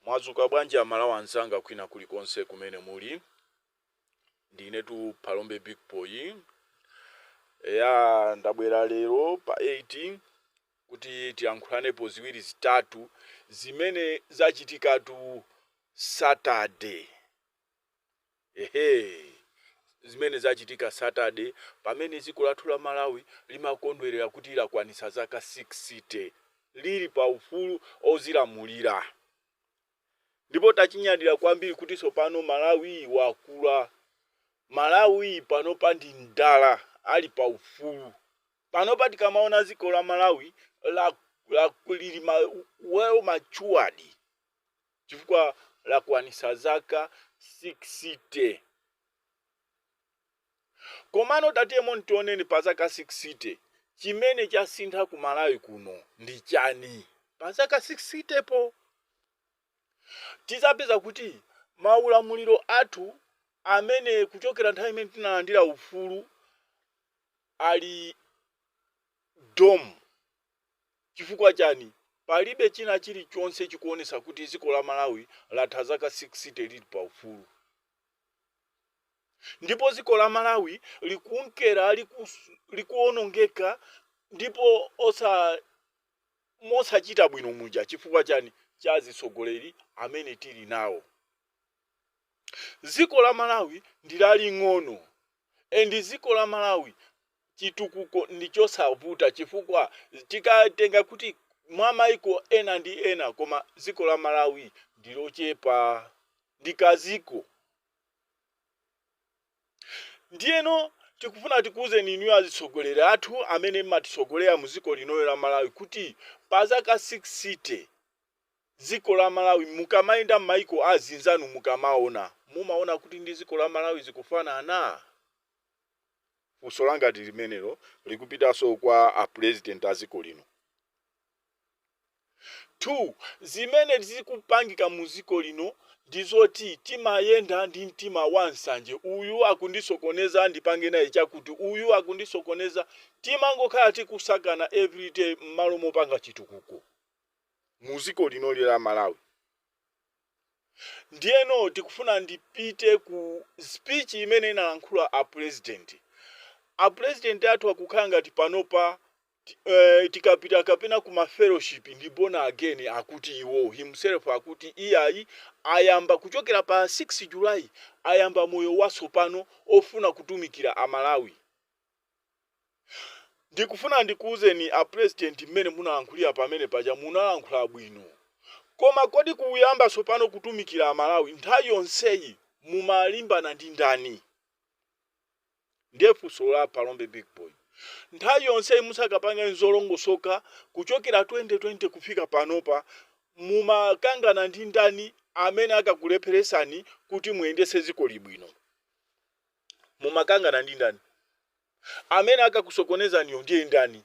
Mwadzuka bwanji Amalawi anzanga kwina kulikonse kumene muli? Ndinetu Phalombe Big Boy. Eya, ndabwera lero pa 8 kuti tiyankhulanepo ziwiri zitatu zimene zachitikatu Saturday. Ehe, zimene zachitika Saturday pamene dziko lathu la Malawi limakondwerera kuti lakwanitsa zaka 60 lili pa ufulu ozilamulira. Ndipo tachinyadira kwambiri kuti tsopano Malawi wakula. Malawi panopa ndi mdala ali pa ufulu. Panopa tikamaona dziko la Malawi lili well matured chifukwa lakwanitsa zaka 60. Komano tatiyemo tioneni pa zaka 60 chimene chasintha ku Malawi kuno ndi chani? Pa zaka 60 po tizapeza kuti maulamuliro athu amene kuchokera nthawi imene tinalandira ufulu ali dom. Chifukwa chani? Palibe china chilichonse chikuonesa kuti dziko la Malawi latha zaka 60 lili pa ufulu. Ndipo dziko la Malawi likunkera likuonongeka ndipo mosachita bwino muja. Chifukwa chani? Cha atsogoleri amene tili nawo. Dziko la Malawi ndi laling'ono and dziko la Malawi chitukuko ndi chosavuta, chifukwa tikatenga kuti mwa maiko ena ndi ena, koma dziko la Malawi ndi lochepa, ndi kaziko. Ndiyeno tikufuna tikuwuzeni inuyo atsogoleri athu amene mmatitsogolera mu dziko linoyo la Malawi kuti pa zaka 60 dziko la Malawi, mukamayenda m'maiko azinzanu, mukamaona, mumaona kuti ndi dziko la Malawi zikufanana? Funso langa ndi limenelo, likupitanso kwa a president a dziko lino. 2 zimene zikupangika mu dziko lino ndizoti timayenda ndi mtima wa nsanje. Uyu akundisokoneza, ndipange naye chakuti. Uyu akundisokoneza. Timangokhala tikusakana everyday m'malo mopanga chitukuko mu dziko linoli la Malawi. Ndiyeno tikufuna ndipite ku speech imene inalankhula a president. A president athu akukhala ngati panopa tikapita kapena kuma fellowship ndi born again. Akuti iwo himself akuti iyayi, ayamba kuchokera pa 6 July, ayamba moyo watsopano ofuna kutumikira Amalawi. Ndikufuna ndikuwuzeni a president, mmene munalankhulira pamene paja munalankhula bwino, koma kodi kuyamba tsopano kutumikira Amalawi, nthawi yonseyi mumalimbana ndi ndani? Ndiye funso la Phalombe Big Boy. Nthawi yonseyi musakapanga zolongosoka kuchokera 2020 kufika panopa, mumakangana ndi ndani amene akakulepheresani kuti muyendese dziko libwino? Mumakangana ndi ndani? Amene akakusokonezaniyo ndiye ndani?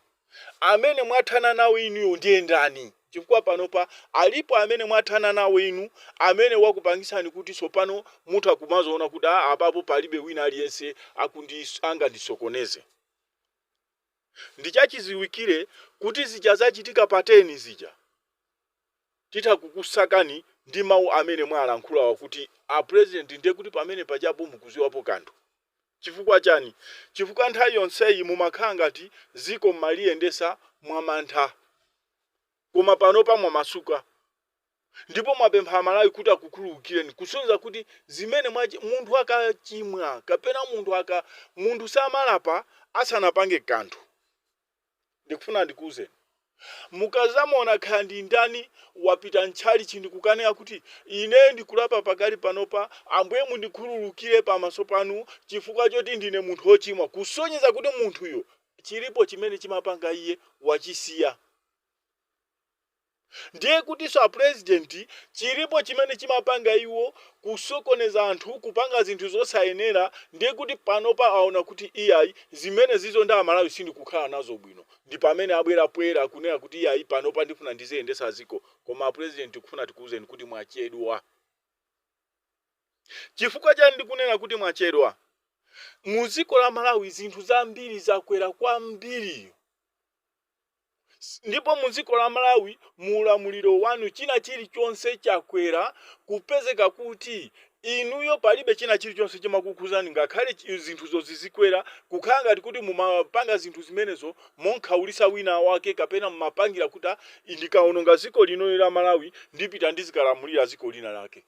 Amene mwathana nawo inuyo ndiye ndani? Chifukwa panopa alipo amene mwathana nawo inu, amene wakupangisani kuti tsopano mutha kumazoona kuti a apapo palibe wina aliyense angandisokoneze. Ndichachiziwikire kuti zija zachitika pa 10 zija, titha kukusakani ndi mawu amene mwalankhulawa kuti a president, ndiye kuti pamene pajapo mukuziwapo kanthu. Chifukwa chani? Chifukwa nthawi yonseyi mumakhala ngati ziko mmaliyendesa mwamantha, koma panopa mwamasuka ndipo mwapempha Amalawi kuti akukhululukireni, kusonyeza kuti zimene munthu akachimwa kapena munthu samalapa asanapange kanthu. Ndikufuna ndikuwuzeni, mukazamuona khala ndi ndani wapita mtchalichi ndikukanena kuti ine ndikulapa pakali panopa, Ambuye mundikhululukire pamaso panu chifukwa choti ndine munthu wochimwa, kusonyeza kuti munthuyo chilipo chimene chimapanga iye wachisiya. Ndiye kutinso a president chilipo chimene chimapanga iwo kusokoneza anthu, kupanga zinthu zosayenera. Ndiye kuti panopa aona kuti iyayi, zimene zizo ndi Amalawi sindikukhala nazo bwino, ndi pamene abwera poyera kunena kuti iyayi, panopa ndifuna ndiziyendesa ziko. Koma a president, tikufuna tikuwuzeni kuti mwachedwa. Chifukwa chani ndikunena kuti mwachedwa? Mu dziko la Malawi zinthu zambiri zakwera kwambiri. Ndipo mu dziko la Malawi, muulamuliro wanu, china chilichonse chakwera, kupezeka kuti inuyo palibe china chilichonse chimakukhuzani, ngakhale zinthuzo zizikwera, kukhala ngati kuti mumapanga zinthu zimenezo monkhawulisa wina wake, kapena mumapangira kuti, "Ah, ndikaononga dziko lino la Malawi, ndipita ndizikalamulira dziko lina lake."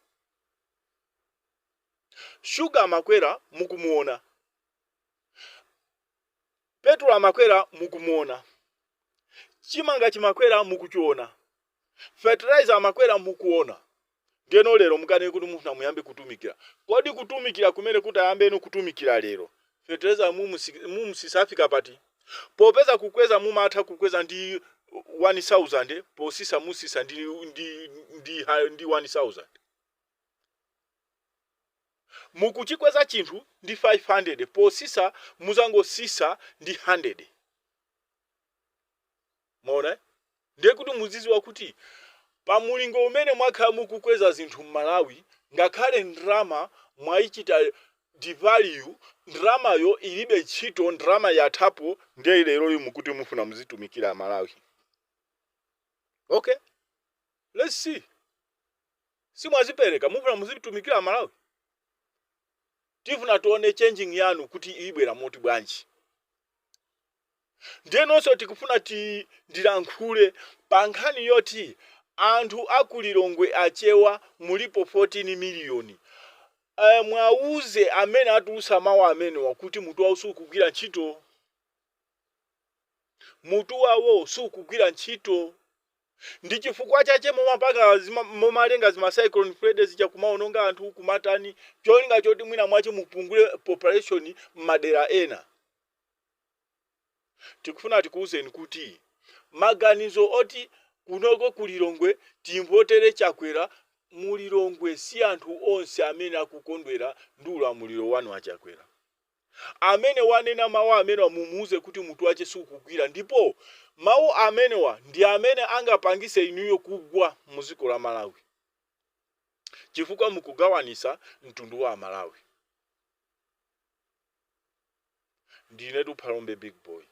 Shuga amakwera, mukumuona. Petulo amakwera, mukumuona. Chimanga chimakwera, mukuchiona. Fertilizer amakwera, mukuona. Ndiyeno lero mukane kuti mufuna muyambe kutumikira. Kodi kutumikira kumene kuti ayambeni kutumikira lero, fertilizer mumusisafika pati? Popeza kukweza mumatha kukweza ndi 1000, posisa musisa ndi 1000. Mukuchikweza chinthu ndi 500, posisa muzangosisa ndi 100. Maona? Ndiye kuti muziziwa kuti pamulingo umene mwakhala mukukweza zinthu m'Malawi, ngakhale ndrama mwayichita devalue, ndramayo ilibe ntchito, ndrama yathapo. Ndiye lero mukuti mufuna muzitumikira Malawi. Okay, let's see. Simwazipereka, mufuna muzitumikira Malawi. Tifuna tione changing yanu kuti ibwera moti bwanji. Ndiye nonso tikufuna ti ndilankhule pa nkhani yoti anthu akulilongwe, Achewa mulipo 14 miliyoni. Mwauze amene atulusa mawu amenewa kuti mutu wawo sukugwira ntchito, mutu wawo sukugwira ntchito. Ndi chifukwa chache mumapanga mumalenga zima Cyclone Freddy zija, kumaononga anthu, kumatani, cholinga choti mwina mwache mupungule population m'madera ena. Tikufuna tikuwuzeni kuti maganizo oti kunoko kulilongwe timvotere Chakwera, mulilongwe si anthu onse amene akukondwera ndi ulamuliro wanu wa Chakwera. Amene wanena mawu amenewa, mumuuze kuti mutu wache sukugwira, ndipo mawu amenewa ndi amene angapangise inuyo kugwa mu dziko la Malawi, chifukwa mukugawanisa mtundu wa Amalawi. Ndinetu Phalombe Big Boy.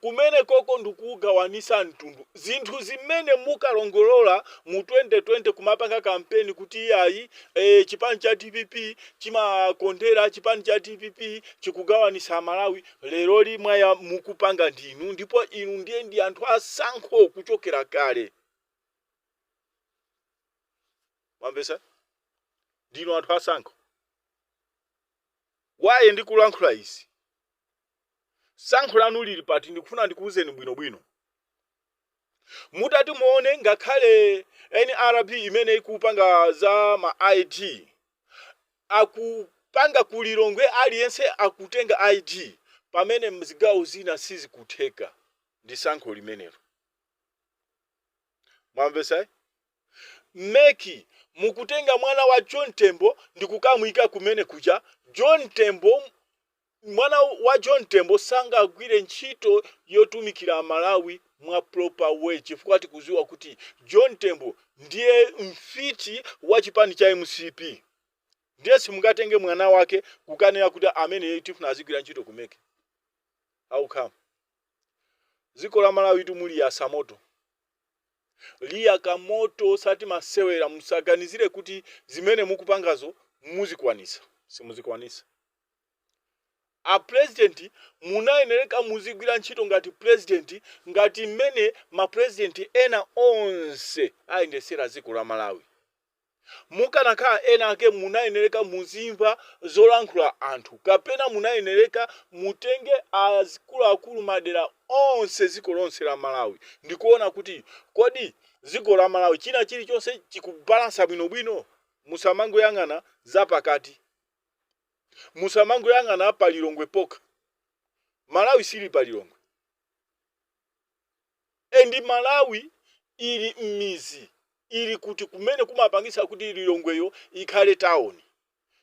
Kumene koko ndikugawanisa mtundu. Zinthu zimene mukalongolola mu 2020, kumapanga kampeni kuti iyayi, chipani cha DPP chimakondera, chipani cha DPP chikugawanisa Amalawi, lero limwaya mukupanga ndinu. Ndipo inu ndiye ndi anthu asankho kuchokera kale. Mwamvesa? Ndinu anthu asankho. Waye ndikulankhula izi, sankho lanu lili pati? Ndikufuna ndikuwuzeni bwinobwino. Mutati muone, ngakhale NRB imene ikupanga za ma ID, akupanga kulilongwe, aliyense akutenga ID, pamene mzigawo zina sizikutheka. Ndi sankho limenelo. Mwamvesa? MEC, mukutenga mwana wa John Tembo ndikukamuyika kumene kuja. John Tembo, mwana wa John Tembo sangagwire ntchito yotumikira Malawi mwa proper way, chifukwa tikuziwa kuti John Tembo ndiye mfiti wa chipani cha MCP. Ndiye simungatenge mwana wake kukanena kuti amene tifuna azigwira ntchito ku MEC. How come? Dziko la Malawi tumuli yasa moto, liyaka moto, sati masewera. Musaganizire kuti zimene mukupangazo muzikwanisa, simuzikwanisa. A president, munayenereka muzigwira ntchito ngati president, ngati mmene ma president ena onse ayendesera dziko la Malawi. Mukanakhala ena ake, munayenereka muzimva zolankhula anthu, kapena munayenereka mutenge azikuluakulu madera onse, dziko lonse la Malawi, ndikuona kuti kodi dziko la Malawi china chilichonse chikubalansa bwinobwino. Musamangoyang'ana zapakati, musamangoyang'ana palilongwe pokha. Malawi sili palilongwe, and Malawi ili m'mizi, ili kuti kumene kumapangisa kuti Lilongweyo ikhale town,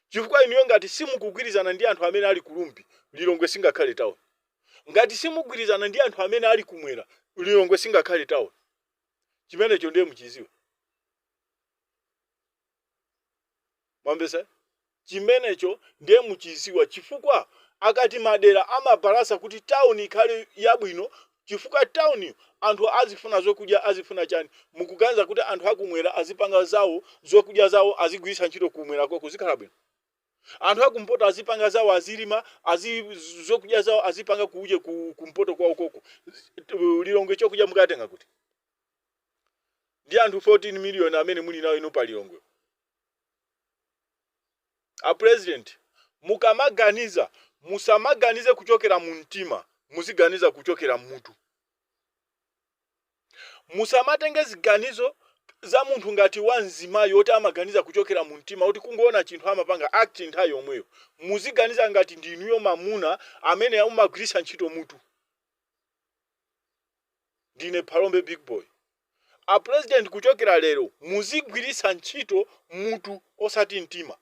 chifukwa inuyo ngati simukugwirizana ndi anthu amene ali kulumbi, Lilongwe singakhale town. Ngati simugwirizana ndi anthu amene ali kumwera, Lilongwe singakhale town. Chimenecho ndiye muchiziwe. Mwamvesa? Chimenecho ndiye muchiziwa, chifukwa akati madera amabalasa kuti town ikhale yabwino. Chifukwa town anthu azifuna zokudya, azifuna chani? Mukuganiza kuti anthu akumwera azipanga zawo zokudya zawo, azigwiritsa ntchito kumwera koko, zikhala bwino? Anthu akumpoto azipanga zawo, azilima, zokudya zawo azipanga kuuje kumpoto kwawo koko. Lilongwe chokudya mukatenga kuti? Ndi anthu 14 million amene muli nawo inu pa Lilongwe. A president, mukamaganiza musamaganize kuchokera mu mtima, muziganiza kuchokera mmutu. Musamatenge ziganizo za munthu ngati wa mzimayi woti amaganiza kuchokera mu mtima, kuti kungoona chinthu amapanga act nthawi yomweyo. Muziganiza ngati ndinuyo mamuna amene umagwiritsa ntchito mutu. Ndine Phalombe Big Boy. A president, kuchokera lero muzigwiritsa ntchito mutu osati mtima.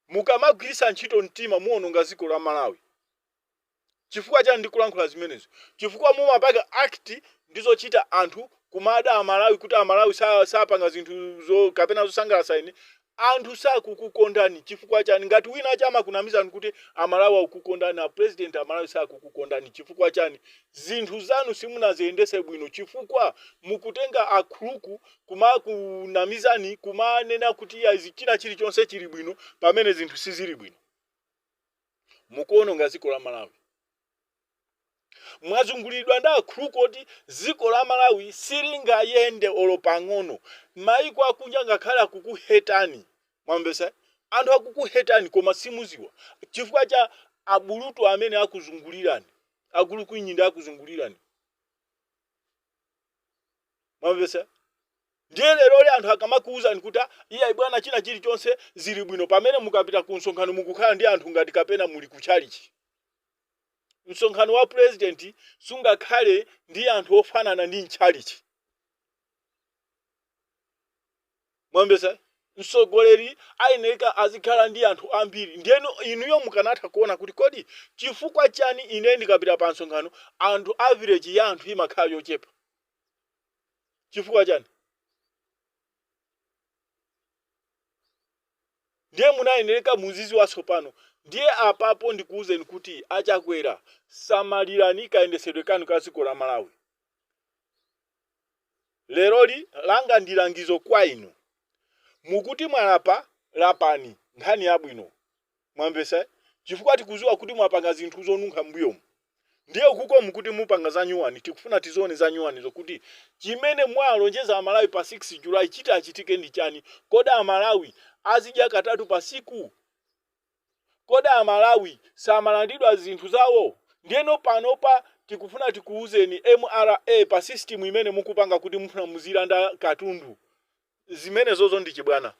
Mukamagwiritsa ntchito mtima muwononga dziko la Malawi. Chifukwa chani ndikulankhula zimenezo? Chifukwa mumapanga act ndizochita anthu kumada Amalawi kuti Amalawi sapanga zinthu zo kapena zosangalatsa ine. Anthu sakukukondani. Chifukwa chani? Ngati wina achi amakunamizani kuti Amalawi akukukondani, a president, Amalawi sakukukondani. Chifukwa chani? Zinthu zanu simunaziyendese bwino, chifukwa mukutenga akhuluku kumakunamizani, kumanena kuti iya izi china chilichonse chili bwino pamene zinthu sizili bwino. Mukuononga dziko la Malawi. Mwazungulidwa ndi akhuluku oti dziko la Malawi silingayende olo pang'ono. Maiko akunja ngakhale akukuhetani, mwamvesa? Anthu akukuhetani koma simuziwa chifukwa cha abulutu amene akuzungulirani, agulukunyinda akuzungulirani, mwamvesa? Ndiye leroli anthu akamakuwuzani kuti, "Ah, iyayi bwana, china chilichonse zili bwino," pamene mukapita ku msonkhano mukukhala ndi anthu ngati kapena muli kutchalichi. Msonkhano wa president sungakhale ndi anthu ofanana ndi mtchalichi, mwamvesa? Mtsogoleri ayeneka azikhala ndi anthu ambiri. Ndiyeno inuyo mukanatha kuona kuti kodi chifukwa chani ine ndikapita pa msonkhano anthu, average ya anthu imakhala yochepa? Chifukwa chani? Ndiye munayenereka muzizi watsopano. Ndiye apapo ndikuwuzeni kuti Achakwera, samalirani kayendesedwe kanu ka dziko la Malawi. Leroli langa ndi langizo kwa inu. Mukuti mwalapa, lapani, nkhani yabwino, mwamvesa? Chifukwa tikuziwa kuti mwapanga zinthu zonunkha m'mbuyomu. Ndiye kuko mukuti mupanga za nyuwani, tikufuna tizione za nyuwani zokuti chimene mwalonjeza Amalawi pa 6 July chiti achitike ndi chani? Kodi Amalawi azidya katatu pa siku? Kodi Amalawi samalandidwa zinthu zawo? Ndiyeno panopa tikufuna tikuwuzeni, MRA, pa system imene mukupanga kuti mufuna muzilanda katundu, zimenezozo ndi chibwana.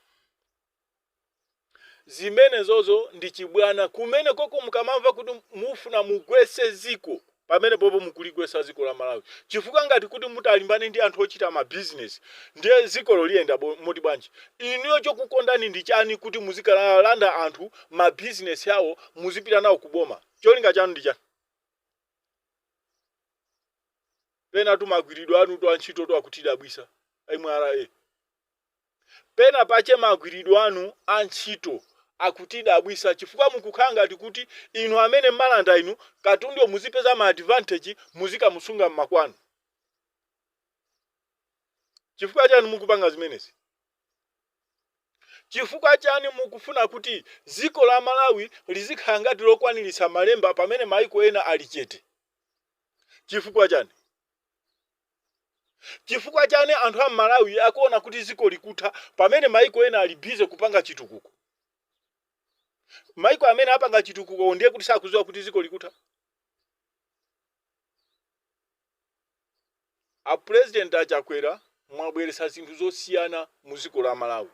Zimenezozo ndi chibwana kumene koko. Mukamamva kuti mufuna mugwetse ziko, pamene popo mukuligwetsa ziko la Malawi, chifukwa ngati kuti mutalimbane ndi anthu ochita mabizinesi, ndiye zikolo liyenda moti bwanji? Inuyo chokukondani ndi chani kuti muzikalanda anthu mabizinesi awo, muzipita nawo kuboma? Cholinga chanu ndi chani? Pena tumagwiridwe anu twa ntchito twakutidabwisa, MRA. Pena pache magwiridwe anu a ntchito akutidabwisa, chifukwa mukukhala ngati kuti inu amene mmalanda inu katunduyo muzipeza ma advantage, muzikamusunga mmakwanu. Chifukwa chani mukupanga zimenezi? Chifukwa chani mukufuna kuti dziko la Malawi lizikhala ngati lokwaniritsa malemba pamene maiko ena ali chete? Chifukwa chani? Chifukwa chani anthu a Malawi akuona kuti dziko likutha pamene maiko ena ali busy kupanga chitukuko? Maiko amene apanga chitukuko ndiye kuti sakudziwa kuti dziko likutha? A president Achakwera, mwabweretsa zinthu zosiyana mu dziko la Malawi.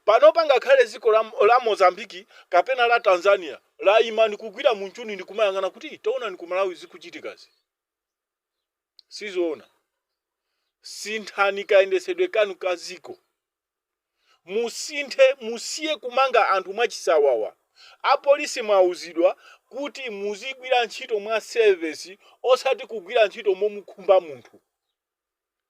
Panopa ngakhale dziko la Mozambiki kapena la Tanzania layima ndikugwira munchuni ndikumayang'ana kuti taonani ku Malawi zikuchitikazi sizoona. Sinthani kayendesedwe kanu ka dziko, musinthe, musiye kumanga anthu mwachisawawa. Apolisi, mwauzidwa kuti muzigwira ntchito mwa service, osati kugwira ntchito momukhumba munthu.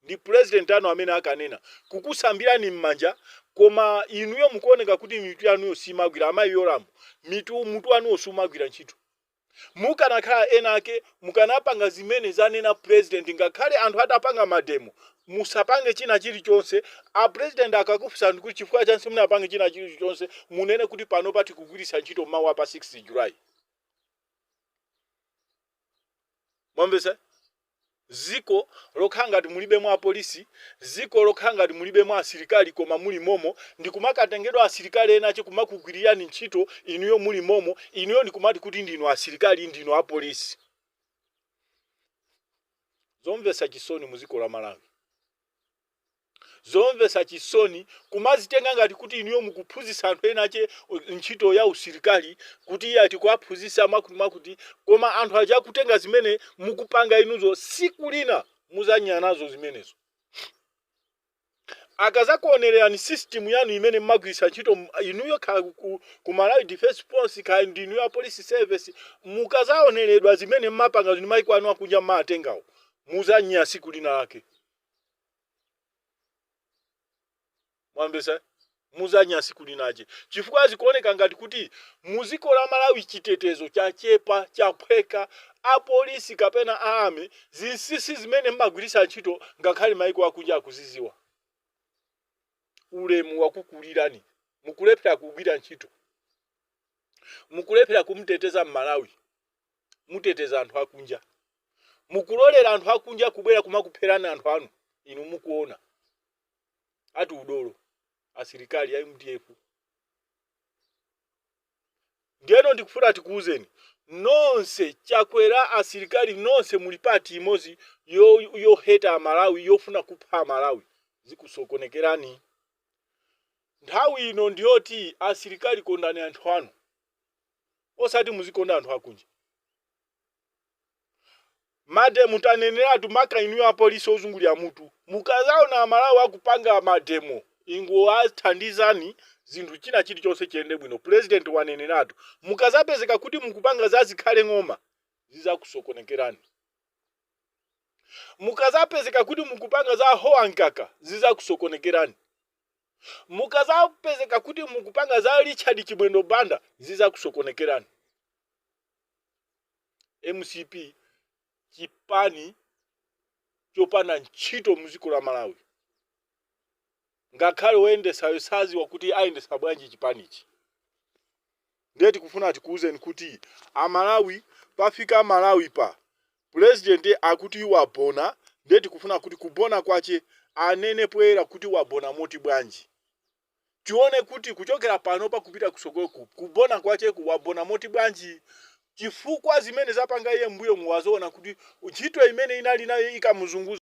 Ndi president anu amene akanena kukusambirani m'manja, koma inuyo mukuoneka kuti mitu yanuyo simagwira. Amayi Yolamu, mutu wanuwo sumagwira ntchito. Mukanakhala ena ake, mukanapanga zimene zanena president. Ngakhale anthu atapanga mademo, musapange china chilichonse. A president akakufunsani kuti chifukwa chani simunapange china chilichonse, munene kuti pano pati kugwiritsa ntchito mawu apa 6 July. Mwamvetsa? Ziko lokhala ngati mulibemo apolisi, ziko lokhala ngati mulibemo asilikali, koma muli momo, ndikumakatengedwa asilikali ena ache kumakugwirirani ntchito inuyo muli momo, inuyo ndikumati kuti ndinu asilikali, ndinu apolisi. Zomvetsa chisoni mu dziko la Malawi. Zomvetsa chisoni kumazitenga ngati kuti inuyo mukuphunzitsa anthu ena ache ntchito ya usilikali, kuti iye ati kuwaphunzitsa mwakuti mwakuti, koma anthu aja akutenga zimene mukupanga inuzo. Siku lina muzanyanya nazo zimenezo akazakuonererani system yanu imene mmagwiritsa ntchito inuyo, kaya ku Malawi Defense Force, kaya ndinuyo a police service. Mukazaoneredwa zimene mmapanga ndi maiko anu akunja mmatengawo, muzanyanya siku lina lake. Mwamvetsa? Muzanyanya siku linache, chifukwa zikuoneka ngati kuti muziko la Malawi chitetezo chachepa, chaphweka. Apolisi kapena a army, zinsinsi zimene mmagwiritsa ntchito ngakhale maiko akunja akuziziwa. Ulemu wakukulirani, mukulephera kugwira ntchito, mukulephera kumteteza Mmalawi, muteteza anthu akunja. Mukulolera anthu akunja kubwera kumakupherani anthu anu inu mukuona. Ati udolo asilikali a MDF. Ndiyeno ndikufuna tikuwuzeni nonse, Chakwera, asilikali nonse muli party imodzi yoheta Amalawi, yofuna kupha Amalawi. Zikusokonekerani. Nthawi ino ndiyoti asilikali kondani anthu anu, osati muzikonda anthu akunja. Mademo taneneratu, maka inuyo apolisi ozungulira mutu, mukazaona Amalawi akupanga mademo, ingowathandizani zinthu, china chilichonse chiyende bwino. President waneneratu, mukazapezeka kuti mukupanga zazikhale ng'oma, zizakusokonekerani. Mukazapezeka kuti mukupanga za hoa mkaka, zizakusokonekerani. Mukazapezeka kuti mukupanga za Richard Chimwendo Banda, zizakusokonekerani. MCP chipani chopanda ntchito mdziko la Malawi. Ngakhale woyendesayo saziwa kuti ayendesa bwanji chipanichi. Ndiye tikufuna tikuwuzeni kuti Amalawi, pafika Malawi pa president akuti wabona. Ndiye tikufuna kuti kubona kwache anene poyera kuti wabona moti bwanji. Tione kuti kuchokera pano pakupita kusogoloku, kubona kwacheku wabona moti bwanji, chifukwa zimene zapanga iye mbuyo muwazoona kuti ntchito imene inali nayo ikamuzunguza.